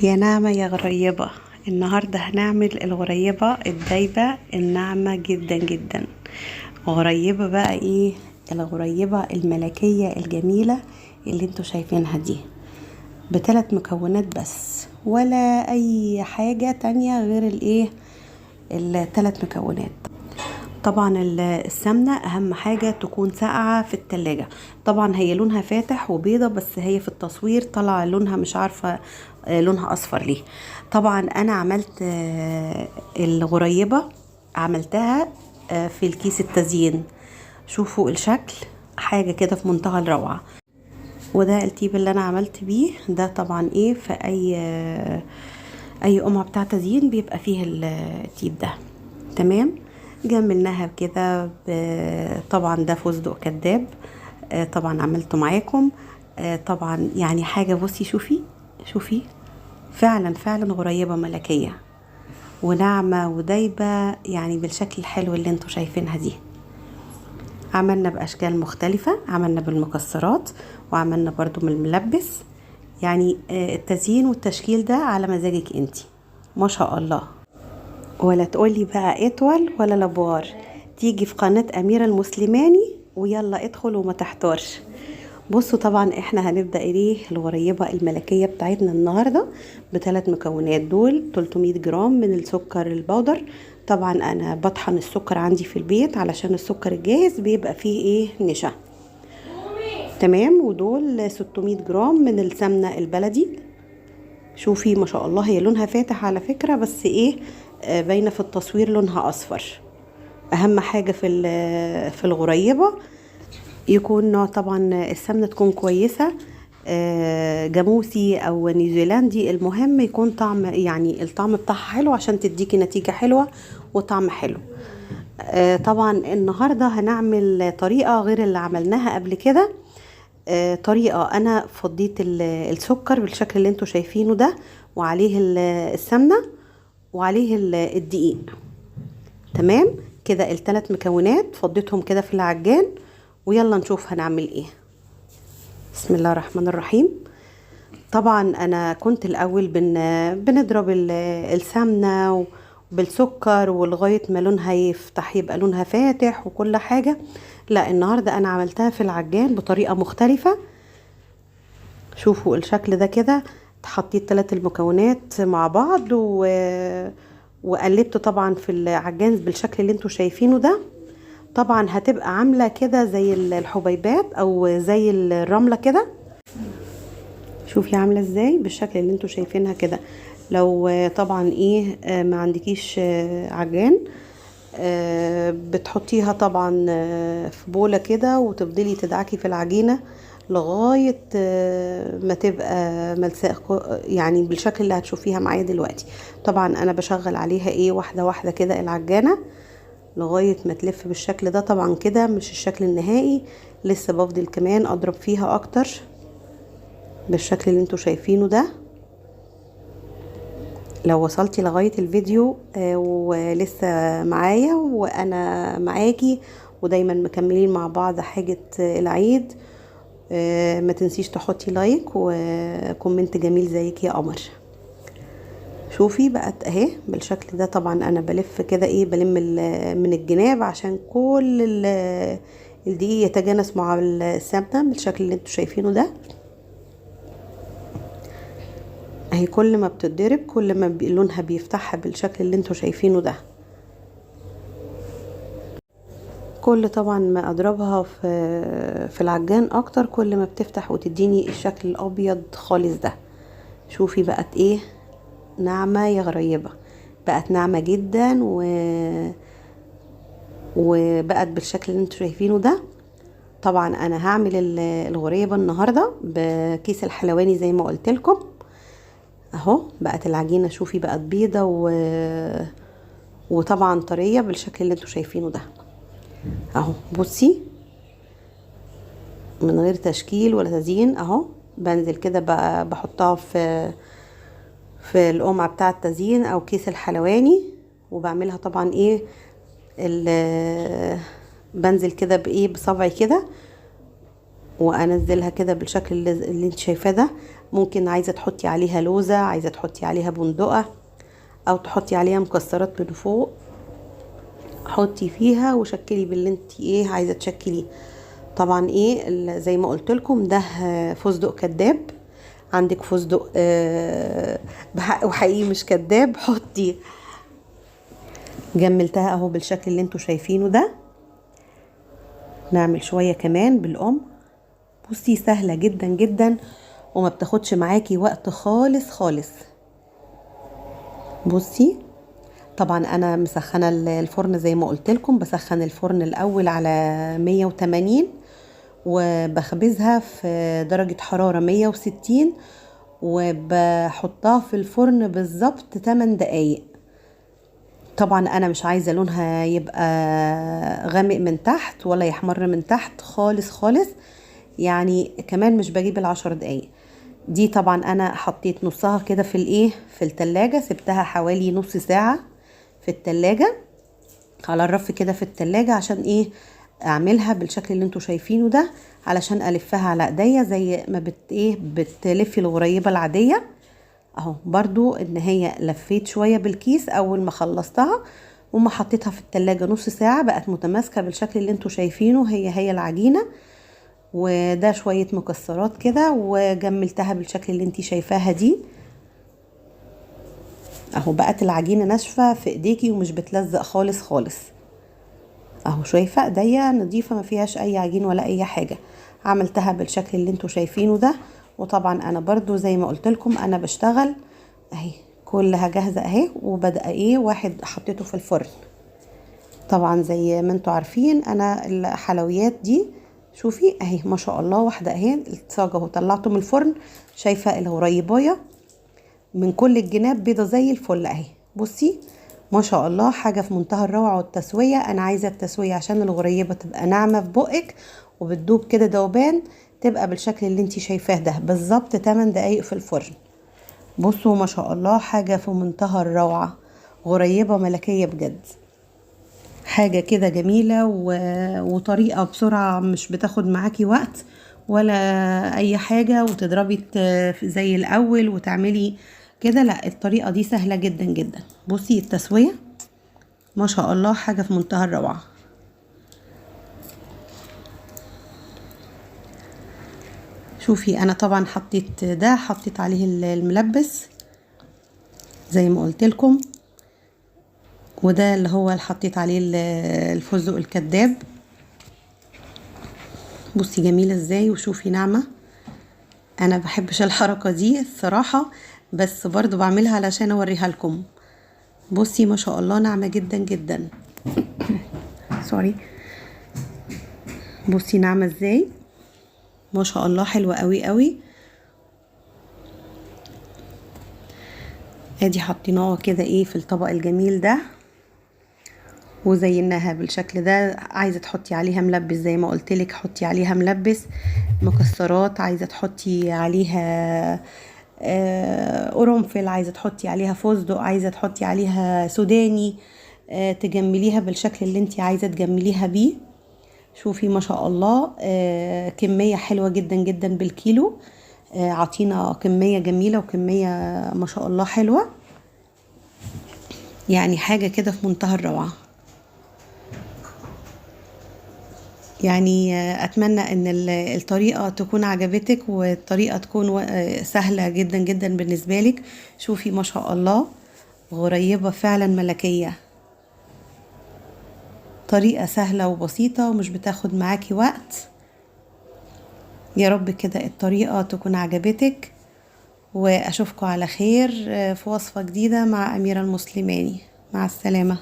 يا ناعمة يا غريبة، النهاردة هنعمل الغريبة الدايبة الناعمة جدا جدا. غريبة بقى ايه؟ الغريبة الملكية الجميلة اللي انتوا شايفينها دي بثلاث مكونات بس، ولا اي حاجة تانية غير الايه الثلاث مكونات. طبعا السمنة اهم حاجة تكون ساقعة في التلاجة. طبعا هي لونها فاتح وبيضة، بس هي في التصوير طلع لونها مش عارفة لونها اصفر ليه. طبعا انا عملت الغريبة، عملتها في الكيس التزيين. شوفوا الشكل، حاجة كده في منتهى الروعة. وده التيب اللي انا عملت بيه ده، طبعا ايه في اي قمعة بتاع تزيين بيبقى فيه التيب ده. تمام، جملناها بكده. طبعا ده فستق كداب، طبعا عملته معاكم. طبعا يعني حاجة، بصي شوفي شوفي، فعلا فعلا غريبة ملكية وناعمة ودايبة، يعني بالشكل الحلو اللي انتوا شايفينها دي. عملنا بأشكال مختلفة، عملنا بالمكسرات وعملنا برضو من الملبس. التزيين والتشكيل ده على مزاجك انتي، ما شاء الله. ولا تقولي بقى اطول ولا لبوار، تيجي في قناة أميرة المسلماني ويلا ادخل وما تحتارش. بصوا طبعا احنا هنبدأ ايه الغريبة الملكية بتاعتنا النهاردة بثلاث مكونات دول. 300 جرام من السكر البودر. طبعا انا بطحن السكر عندي في البيت علشان السكر الجاهز بيبقى فيه ايه نشا. تمام. ودول 600 جرام من السمنة البلدي. شوفي ما شاء الله هي لونها فاتح على فكرة، بس ايه باينة في التصوير لونها اصفر. اهم حاجة في الغريبة يكون نوع طبعا السمنة تكون كويسة، جاموسي او نيوزيلندي، المهم يكون طعم، يعني الطعم بتاعها حلو عشان تديكي نتيجة حلوة وطعم حلو. طبعا النهاردة هنعمل طريقة غير اللي عملناها قبل كده. طريقة انا فضيت السكر بالشكل اللي انتوا شايفينه ده، وعليه السمنة وعليه الدقيق. تمام كده الثلاث مكونات فضيتهم كده في العجان، ويلا نشوف هنعمل ايه. بسم الله الرحمن الرحيم. طبعا انا كنت الاول بنضرب السمنة بالسكر ولغاية ما لونها يفتح، يبقى لونها فاتح وكل حاجة. لا، النهاردة انا عملتها في العجان بطريقة مختلفة. شوفوا الشكل ده كده، حطيت ثلاث المكونات مع بعض وقلبت طبعا في العجان بالشكل اللي انتوا شايفينه ده. طبعا هتبقى عاملة كده زي الحبيبات او زي الرملة كده. شوفي عاملة ازاي بالشكل اللي انتوا شايفينها كده. لو طبعا ايه ما عندكيش عجان، بتحطيها طبعا في بولة كده وتفضلي تدعكي في العجينة لغاية ما تبقى ملساء، يعني بالشكل اللي هتشوفيها معايا دلوقتي. طبعا انا بشغل عليها ايه واحدة واحدة كده العجانة لغاية ما تلف بالشكل ده. طبعا كده مش الشكل النهائي، لسه بفضل كمان اضرب فيها اكتر بالشكل اللي انتوا شايفينه ده. لو وصلتي لغاية الفيديو ولسه معايا وانا معاكي ودايما مكملين مع بعض حاجة العيد، ما تنسيش تحطي like و comment جميل زيك يا قمر. شوفي بقت اهي بالشكل ده. طبعا انا بلف كده ايه، بلم من الجناب عشان كل الدقيق يتجانس مع السمنة بالشكل اللي انتوا شايفينه ده. اهي كل ما بتتضرب كل ما لونها بيفتحها بالشكل اللي انتوا شايفينه ده. كل طبعا ما اضربها في العجان اكتر كل ما بتفتح وتديني الشكل الابيض خالص ده. شوفي بقت ايه ناعمة يا غريبة، بقت ناعمة جدا وبقت بالشكل اللي انتوا شايفينه ده. طبعا انا هعمل الغريبة النهاردة بكيس الحلواني زي ما قلت لكم. اهو بقت العجينة، شوفي بقت بيضة وطبعا طرية بالشكل اللي انتوا شايفينه ده. اهو بصي من غير تشكيل ولا تزيين اهو. بنزل كده بحطها في القمعة بتاع التزيين او كيس الحلواني، وبعملها طبعا ايه بنزل كده بايه بصبعي كده وانزلها كده بالشكل اللي انت شايفاه ده. ممكن عايزة تحطي عليها لوزة، عايزة تحطي عليها بندقة، او تحطي عليها مكسرات من فوق، حطي فيها وشكلي باللي انت ايه عايزة تشكليه. طبعا ايه زي ما قلت لكم ده فستق كداب، عندك فستق بحق وحقيقي مش كداب حطي. جملتها اهو بالشكل اللي انتوا شايفينه ده. نعمل شوية كمان بالأم. بصي سهلة جدا جدا وما بتاخدش معاكي وقت خالص خالص. بصي طبعا انا مسخنة الفرن زي ما قلت لكم، بسخن الفرن الاول على 180 وبخبزها في درجة حرارة 160، وبحطها في الفرن بالظبط 8 دقايق. طبعا انا مش عايزة لونها يبقى غامق من تحت ولا يحمر من تحت خالص خالص، يعني كمان مش بجيب 10 دقايق دي. طبعا انا حطيت نصها كده في الايه في التلاجة، سبتها حوالي نص ساعة في التلاجة على الرف كده في التلاجة، عشان ايه اعملها بالشكل اللي انتوا شايفينه ده، علشان الفها على ايديا زي ما ايه بتلفي الغريبة العادية اهو. برضو ان هي لفيت شوية بالكيس اول ما خلصتها وما حطيتها في التلاجة نص ساعة، بقت متماسكة بالشكل اللي انتوا شايفينه، هي العجينة. وده شوية مكسرات كده وجملتها بالشكل اللي انتي شايفاها دي اهو. بقت العجينة ناشفة في ايديكي ومش بتلزق خالص خالص اهو. شايفة ايديا نظيفة ما فيهاش اي عجين ولا اي حاجة. عملتها بالشكل اللي انتوا شايفينه ده. وطبعا انا برضو زي ما قلت لكم انا بشتغل اهي كلها جاهزة اهي، وبدأ ايه واحد حطيته في الفرن. طبعا زي ما انتوا عارفين انا الحلويات دي شوفي اهي ما شاء الله، واحدة اهي الصاجة اهو طلعته من الفرن، شايفة الغريباية من كل الجناب بيضة زي الفل اهي. بصي ما شاء الله حاجة في منتهى الروعة. والتسوية انا عايزة التسوية عشان الغريبة تبقى ناعمة في بقك وبتدوب كده دوبان، تبقى بالشكل اللي انتي شايفاه ده بالظبط 8 دقايق في الفرن. بصوا ما شاء الله حاجة في منتهى الروعة، غريبة ملكية بجد، حاجة كده جميلة وطريقة بسرعة مش بتاخد معاكي وقت ولا أي حاجة، وتضربي زي الأول وتعملي كده، لا الطريقة دي سهلة جدا جدا. بصي التسوية ما شاء الله حاجة في منتهى الروعة. شوفي أنا طبعا حطيت ده، حطيت عليه الملبس زي ما قلت لكم، وده اللي هو اللي حطيت عليه الفستق الكداب. بصي جميلة ازاي، وشوفي ناعمة. انا بحبش الحركة دي الصراحة، بس برضو بعملها علشان اوريها لكم. بصي ما شاء الله ناعمة جدا جدا. سوري. بصي ناعمة ازاي ما شاء الله، حلوة قوي قوي. ادي حطيناها كده ايه في الطبق الجميل ده، وزيناها بالشكل ده. عايزه تحطي عليها ملبس زي ما قلت لك حطي عليها ملبس، مكسرات، عايزه تحطي عليها قرنفل، عايزه تحطي عليها فستق، عايزه تحطي عليها سوداني، تجمليها بالشكل اللي انت عايزه تجمليها بيه. شوفي ما شاء الله كمية حلوة جدا جدا بالكيلو، عطينا كمية جميلة وكمية ما شاء الله حلوة، يعني حاجة كده في منتهى الروعة. يعني اتمنى ان الطريقة تكون عجبتك، والطريقة تكون سهلة جدا جدا بالنسبة لك. شوفي ما شاء الله غريبة فعلا ملكية، طريقه سهلة وبسيطة ومش بتاخد معاكي وقت. يا رب كده الطريقة تكون عجبتك، واشوفكم على خير في وصفه جديدة مع اميره المسلماني. مع السلامة.